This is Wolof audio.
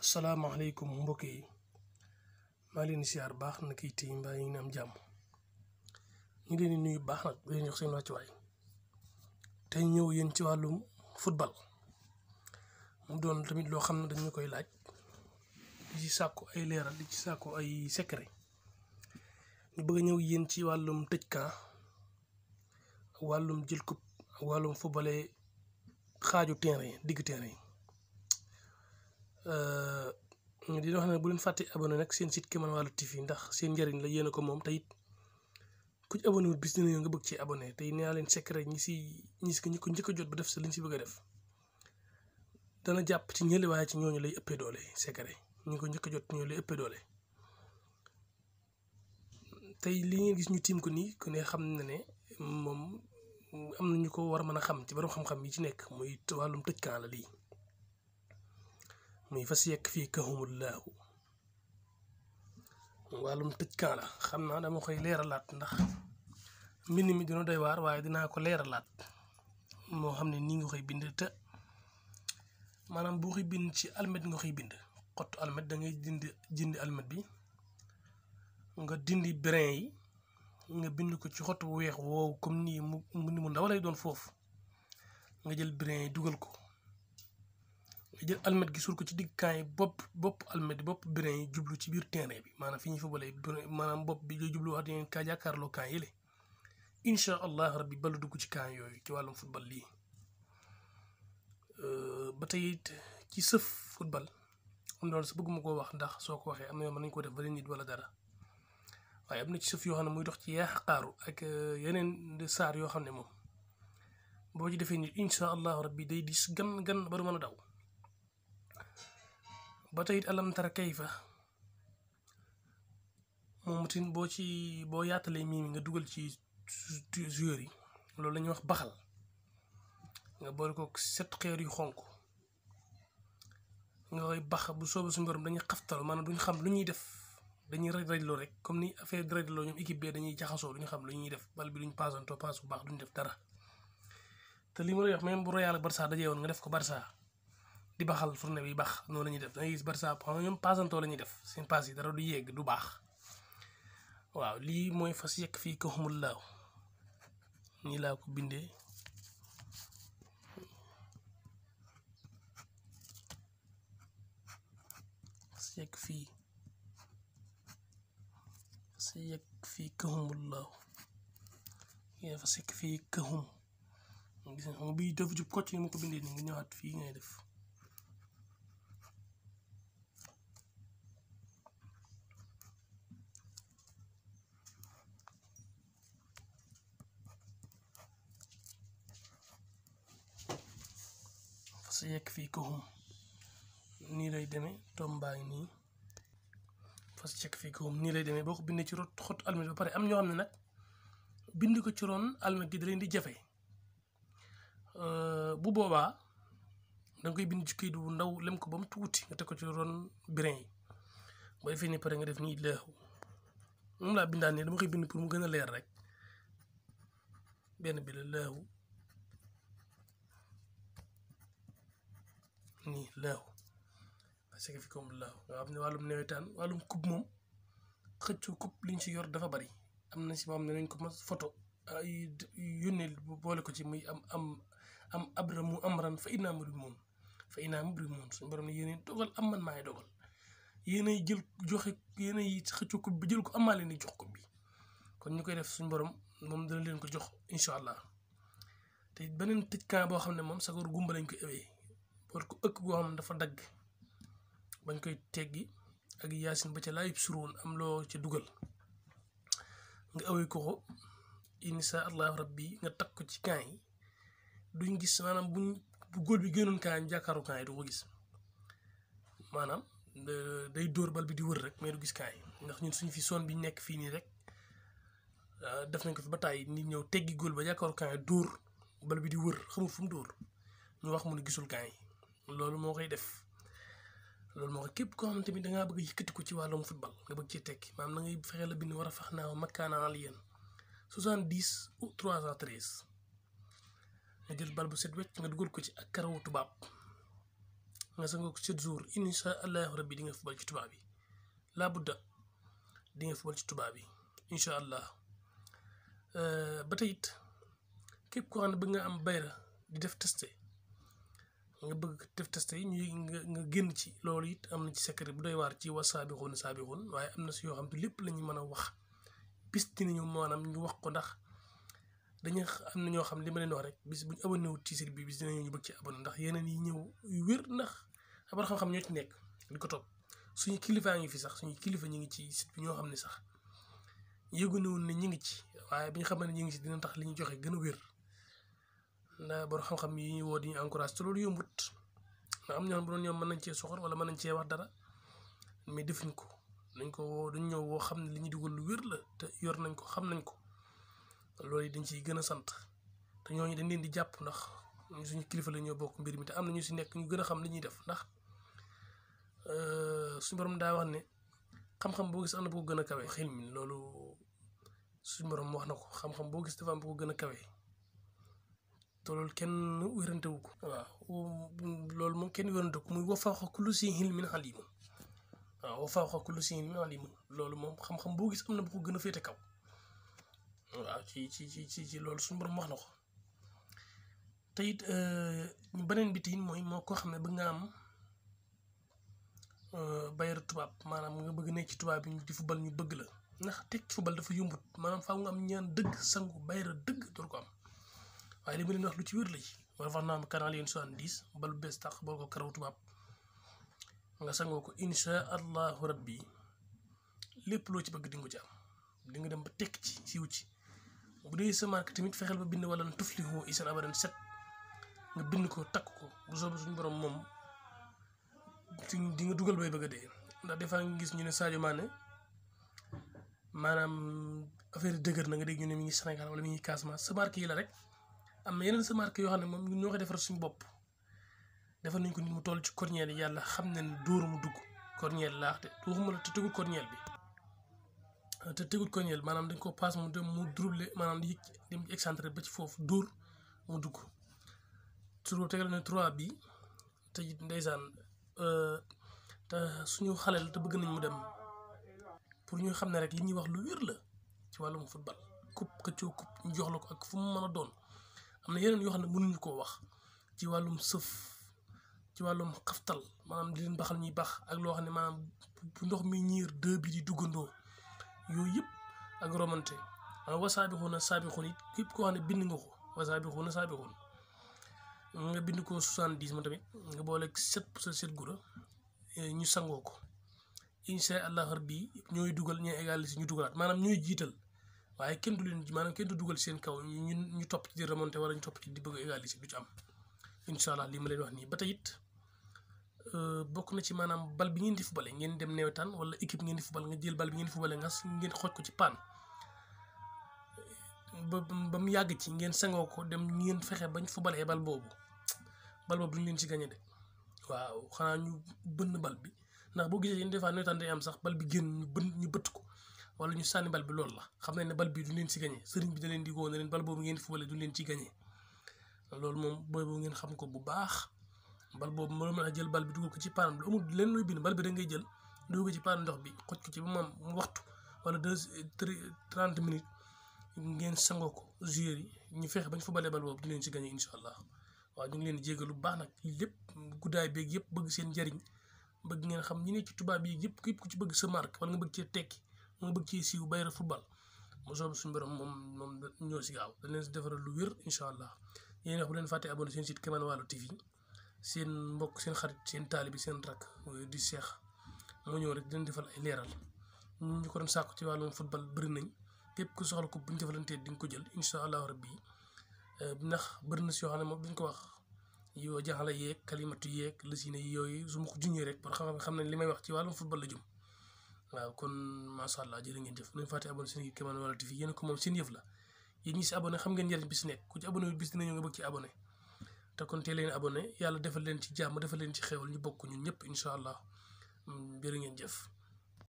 asalaamaaleykum mbokk yi maa leen di siyaar baax na kii tey mbaa yi ngi am jàmm ñu leen di nuyu baax nag di leen jox seen wàccuwaay tey ñëw yéen ci wàllum football mu doon tamit loo xam ne dañu koy laaj di ci sàkku ay leeral di ci sàkku ay secret ñu bëgg a ñëw yéen ci wàllum tëj camp wàllum jël coupe wàllum footballé xaaju terrain digg terrain di wax ne bu leen fàtte abonné nag seen site Kémane Walo TV ndax seen njëriñ la yéen a ko moom te it ku ci abonné wut bis dina nga bëgg ci abonné tey nee naa leen secret ñi ko njëkk a jot ba def sa liñ si bëgg a def dana jàpp ci ñële waaye ci ñooñu lay ëppee doole secret ñi ko njëkk a jot ñoo lay ëppee doole tey li ngeen gis ñu tiim ko nii ku ne xam na ne moom am na ñu ko war a mën a xam ci borom xam-xam yi ci nekk muy wàllum tëj camp la lii muy fas yekk fii kahumullahu wàllum tëj camp la xam naa dama koy leeralaat ndax mbind mi dina doy waar waaye dinaa ko leeralaat moo xam ne nii nga koy bind te maanaam boo koy bind ci almet nga koy bind xottu almet da ngay jëndi almet bi nga dindi brin yi nga bind ko ci xottu bu weex woowu comme nii mu ndaw lay doon foofu nga jël brin yi dugal ko nga jël almet gi suul ko ci digg camp yi bopp almet bopp brin yi jublu ci biir terrain bi maanaam fi ñuy footballé maanaam bopp bi day jublu wax dangeen kaa jàkkaarloo camp yi la incha allah rabbi balu dugg ci camp yooyu ci wàllum football lii ba tey it ci sëf football am loolu sa bëgguma koo wax ndax soo ko waxee am na yoo mën nañu ko def ba nit wala dara waaye am na ci sëf yoo xam ne muy dox ci yaaxaqaaru ak yeneen saar yoo xam ne moom boo ci defee nit incha allahu rabbi day dis gan ba du mën a daw ba tey it alam tara kayfa moom tin boo yaatalee mii mi nga dugal ci joueurs yi loolu la ñuy wax baxal nga boole ko 7 xeer yu xonk nga koy bax bu soobu suñu borom dañuy xaftal maanaam duñ xam lu ñuy def dañuy rajloo rek comme ni affaire di rajloo ñoom équipe bee dañuy jaxasoo duñu xam lu ñuy def bal bi duñ paasantoo paas bu baax duñ def dara te li ma lay wax même bu Real ak Barça dajee woon nga def ko Barça di baxal fourne bi bax noonu la ñuy def da ngay gis Barça xam nga ñoom paasantoo la ñuy def seen paas yi dara du yegg du baax waaw lii mooy fas yekk fii kahumullahu nii laa ko bindee fas yekk fii kahumullahu yéen fas yekk fii kahum gis nga bii def jub kocc ni ma ko bindee nii nga ñëwaat fii ngay def fas yekk fii kahum nii lay demee tombaa ngi nii fas yekk fii kahum nii lay demee boo ko bindee ci xottu almet ba pare am ñoo xam ne nag bind ko ci ron almet gi da leen di jafe bu boobaa danga koy bind ci kayit bu ndaw lem ko ba mu tuuti nga teg ko ci ron brin yi boo defee ni pare nga def nii laahu moom laa bindaan ne dama koy bind pour mu gën a leer rek benn bi la laahu nii laahu parce que fi comme laahu nga xam ne wàllum nawetaan wàllum coupe moom xëccu coupe liñ ci yor dafa bari am na si moo xam ne nañ ko ma photo ay yónnee boole ko ci muy am abramu amran fa innaa mubrimuun suñu borom ne yéenay dogal am man maay dogal yéenay jël joxe yéenay xëccu coupe bi jël ko amaa leen di jox coupe bi kon ñu koy def suñu borom moom dana leen ko jox incha allah te beneen tëj camp boo xam ne moom sagoor gumba lañ ko ewee war ko ëkk goo xam ne dafa dagg bañ koy teggi ak yaasin ba ca laayib suroon am loo ca dugal nga awee ko insha allahu rabbi nga takk ko ci camp yi duñ gis maanaam bu góol bi génnoon camp yi jàkkaaru camp yi du ko gis maanaam day dóor bal bi di wër rek mais du gis camp yi ndax ñun suñ fi zone bi nekk fii nii rek def nañ ko fi ba tàyyi nit ñëw teggi góol ba jàkkaaru camp yi dóor bal bi di wër xamul fu mu dóor ñu wax mu ne gisul camp yi loolu moo koy def loolu moo koy képp koo xam ne tamit dangaa bëgg yëkkati ko ci wàllum football nga bëgg cee tekki maanaam na ngay fexee la bind war a fax naa makkaana aliyan 70 ou 313 nga jël bal bu set wecc nga dugal ko ci ak karawu tubaab nga sangoo ko 7 jours insha allahu rabbi di nga football ci tubaab bi laa budda di nga football ci tubaab bi insha allah. ba tey it képp koo xam ne bëgg nga am bayra di def testé nga bëgg def testé yi ñuy nga génn ci loolu it am na ci secret bu doy waar ci wasaabixuun saabixuun waaye am na si yoo xam te lépp la ñu mën a wax bis dinañu maanaam ñu wax ko ndax dañu am na ñoo xam li ma leen wax rek bis bu ñu abonné wut ci site bi bis dinañu ñu bëgg ci abonné ndax yeneen yi ñëw yu wér ndax abar xam-xam ñoo ci nekk di ko topp suñu kilifaa ngi fi sax suñu kilifa ñu ngi ci site bi ñoo xam ne sax yëgu ne woon ne ñu ngi ci waaye bi ñu xam ne ñu ngi ci dina tax li ñu joxe gën a wér ndax borom xam-xam yi ñu woo di ñu encourage te loolu yombut ndax am ñoo xam bu doon ñoom mën nañ cee soxor wala mën nañ cee wax dara mais defuñ ko dañ ko woo dañ ñëw woo xam ne li ñuy dugal lu wér la te yor nañ ko xam nañ ko loolu dañ ciy gën a sant te ñooñu dañ leen di jàpp ndax suñu kilifa la ñoo bokk mbir mi te am na ñu si nekk ñu gën a xam li ñuy def ndax suñu borom daa wax ne xam-xam boo gis am na bu ko gën a kawe xel mi loolu suñu borom wax na ko xam-xam boo gis dafa am bu ko gën a kawe te loolu kenn wérante wu ko waaw loolu moom kenn wérante ko muy wa fawqa kulli zi ilmin alim waaw wa fawqa kulli zi ilmin alim loolu moom xam-xam boo gis am na bu ko gën a féete kaw waaw ci loolu suñu borom wax na ko te it beneen bi tiin mooy moo koo xam ne bëgg nga am bayra tubaab maanaam nga bëgg nekk ci tubaab bi di football ñu bëgg la ndax teg ci football dafa yombut maanaam faaw nga am ñaan dëgg sangu bayra dëgg door ko am waaye li ma leen wax lu ci wér la ci wala wax naa am canal yéen 70 bal bees tax bool ko karaw tubaab nga sangoo ko insha allahu rabbi lépp loo ci bëgg di nga ko ci am di nga dem ba tekk ci siiw ci bu dee sa marque tamit fexeel ba bind wala tuflihu isan abadan set nga bind ko takk ko bu soobee suñu borom moom di nga dugal bay bëgg a dee ndax des fois nga gis ñu ne Sadio Mané maanaam affaire dëgër na nga dégg ñu ne mi ngi Sénégal wala mi ngi Casamance sa marque yi la rek am na yeneen sa marque yoo xam ne moom ñun ñoo ko defar suñu bopp defar nañ ko nit mu toll ci cornière yi yàlla xam ne ne dóoru mu dugg cornière laax te waxuma la te tegul cornière bi te tegul cornière maanaam dañ ko passe mu dem mu doublé maanaam di dem excentré ba ci foofu dóor mu dugg surtout tegal na 3 bi te it ndeysaan te suñu xale la te bëgg nañ mu dem pour ñu xam ne rek li ñuy wax lu wér la ci wàllum football coupe këccoo coupe ñu jox la ko ak fu mu mën a doon am na yeneen yoo xam ne mënuñu koo wax ci wàllum sëf ci wàllum xaftal maanaam di leen baxal ñuy bax ak loo xam ne maanaam bu ndox mi ñiir 2 bi di duggandoo yooyu yëpp ak romante wasaabixuuna saabixuun it képp koo xam ne bind nga ko wasaabixuuna saabixuun nga bind ko 70 ma tamit nga boole 7 gura ñu sangoo ko insha allah rabbi ñooy dugal ñooy égaliser ñu dugalaat maanaam ñooy jiital waaye kenn du leen maanaam kenn du dugal seen kaw ñu topp ci di remonter wala ñu topp ci di bëgg égaliser du ci am incha allah li ma leen wax nii ba tey it bokk na ci maanaam bal bi ngeen di fubale ngeen dem newetaan wala équipe ngeen di fubal nga jël bal bi ngeen di fubale nga ngeen xooj ko ci paan ba mu yàgg ci ngeen sangoo ko dem ngeen fexe bañ fubalee bal boobu duñ leen ci gagné de waaw xanaa ñu bënn bal bi ndax boo gisee yéen des fois nawetaan day am sax bal bi génn ñu bëtt ko wala ñu sànni bal bi loolu la xam nañ ne bal bi duñ leen ci gagné sëriñ bi da leen di woo ne leen bal boobu ngeen di fubale duñ leen ci gagné loolu moom booy boobu ngeen xam ko bu baax bal boobu moo mën a jël bal bi dugal ko ci paan lu amul leen looy bind bal bi da ngay jël dugal ko ci paan ndox bi xoj ko ci ba mu waxtu wala 30 minutes ngeen sangoo ko joueur yi ñu fexe bañ fubalee bal boobu du leen ci gagné incha allah waaw ñu ngi leen di jégalu bu baax nag lépp guddaay beeg yëpp bëgg seen njariñ bëgg ngeen xam ñi ne ci tubaab yi yëpp képp ku ci bëgg sa marque wala nga bëgg cee tekki nga bëgg cee siiw bayra football mu soob suñu borom moom ñoo si gaaw dañ leen si defaral lu wér incha allah yéen wax bu leen fàtte abonné seen site Kéemaan Walo TV seen mbokk seen xarit seen taalibi seen rakk di Cheikh moo ñëw rek dinañ defal ay leeral ñu ko doon sàkku ci wàllum football bëri nañ képp ku soxla ko bu ñu defalantee di nga ko jël incha allahu rabbi ndax bëri na si yoo xam ne moom duñ ko wax yoo jaxala yeeg kalimatu yeeg lësine yooyu su ma ko junjee rek pour xam nañ li may wax ci wàllum football la jëm waaw kon macha allah jërë ngeen jëf nañ fàtte abonné seen Kéemaan Walo TV yéen ko moom seen yëf la yéen ñi si abonné xam ngeen njëriñ bi si nekk ku ci abonné bis dina ñëw nga bëgg ci abonné te kon teel leen abonné yàlla defal leen ci jàmm defal leen ci xéwal ñu bokk ñun ñëpp incha allah jërë ngeen jëf